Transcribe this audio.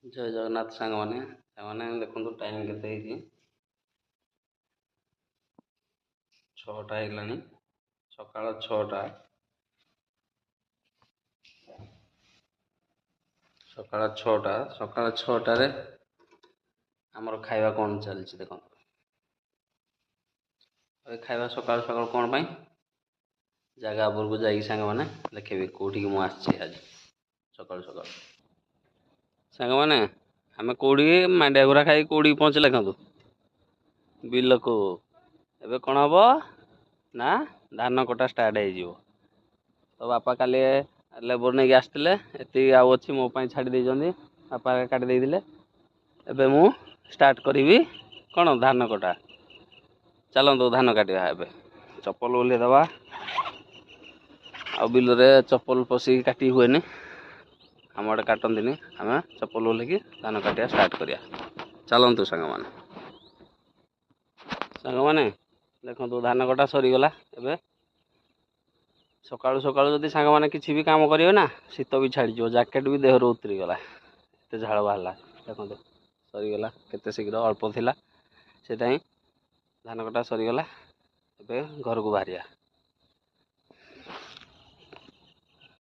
ଜୟ ଜଗନ୍ନାଥ ସାଙ୍ଗମାନେ। ସାଙ୍ଗମାନେ, ଦେଖନ୍ତୁ ଟାଇମ୍ କେତେ ହେଇଛି। 6ଟା ହେଇଗଲାଣି, ସକାଳ 6ଟା। ସକାଳ 6ଟା, ସକାଳ 6ଟାରେ ଆମର ଖାଇବା କ'ଣ ଚାଲିଛି ଦେଖନ୍ତୁ। ଏବେ ଖାଇବା ସକାଳୁ ସକାଳୁ କ'ଣ ପାଇଁ, ଜାଗା ଉପରକୁ ଯାଇକି ସାଙ୍ଗମାନେ ଦେଖେଇବି କେଉଁଠିକି ମୁଁ ଆସିଛି ଆଜି ସକାଳୁ ସକାଳୁ। ସାଙ୍ଗମାନେ, ଆମେ କେଉଁଠିକି ମାଣ୍ଡିଆ ଗୁରା ଖାଇକି କେଉଁଠିକି ପହଞ୍ଚିଲେ ଦେଖନ୍ତୁ, ବିଲକୁ। ଏବେ କ'ଣ ହେବ ନା ଧାନ କଟା ଷ୍ଟାର୍ଟ ହେଇଯିବ। ତ ବାପା କାଲି ଲେବର ନେଇକି ଆସିଥିଲେ, ଏତିକି ଆଉ ଅଛି ମୋ ପାଇଁ ଛାଡ଼ି ଦେଇଛନ୍ତି, ବାପା କାଟି ଦେଇଥିଲେ। ଏବେ ମୁଁ ଷ୍ଟାର୍ଟ କରିବି କ'ଣ, ଧାନ କଟା। ଚାଲନ୍ତୁ ଧାନ କାଟିବା। ଏବେ ଚପଲ ଓହ୍ଲେଇ ଦେବା, ଆଉ ବିଲରେ ଚପଲ ପଶିକି କାଟି ହୁଏନି, ଆମ ଆଡ଼େ କାଟନ୍ତିନି। ଆମେ ଚପଲ ଓହ୍ଲେଇକି ଧାନ କାଟିବା ଷ୍ଟାର୍ଟ କରିବା। ଚାଲନ୍ତୁ ସାଙ୍ଗମାନେ। ସାଙ୍ଗମାନେ ଦେଖନ୍ତୁ, ଧାନ କଟା ସରିଗଲା। ଏବେ ସକାଳୁ ସକାଳୁ ଯଦି ସାଙ୍ଗମାନେ କିଛି ବି କାମ କରିବେ ନା, ଶୀତ ବି ଛାଡ଼ିଯିବ, ଜ୍ୟାକେଟ୍ ବି ଦେହରୁ ଉତରିଗଲା, ଏତେ ଝାଳ ବାହାରିଲା। ଦେଖନ୍ତୁ ସରିଗଲା କେତେ ଶୀଘ୍ର, ଅଳ୍ପ ଥିଲା ସେଥିପାଇଁ ଧାନ କଟା ସରିଗଲା। ଏବେ ଘରକୁ ବାହାରିବା।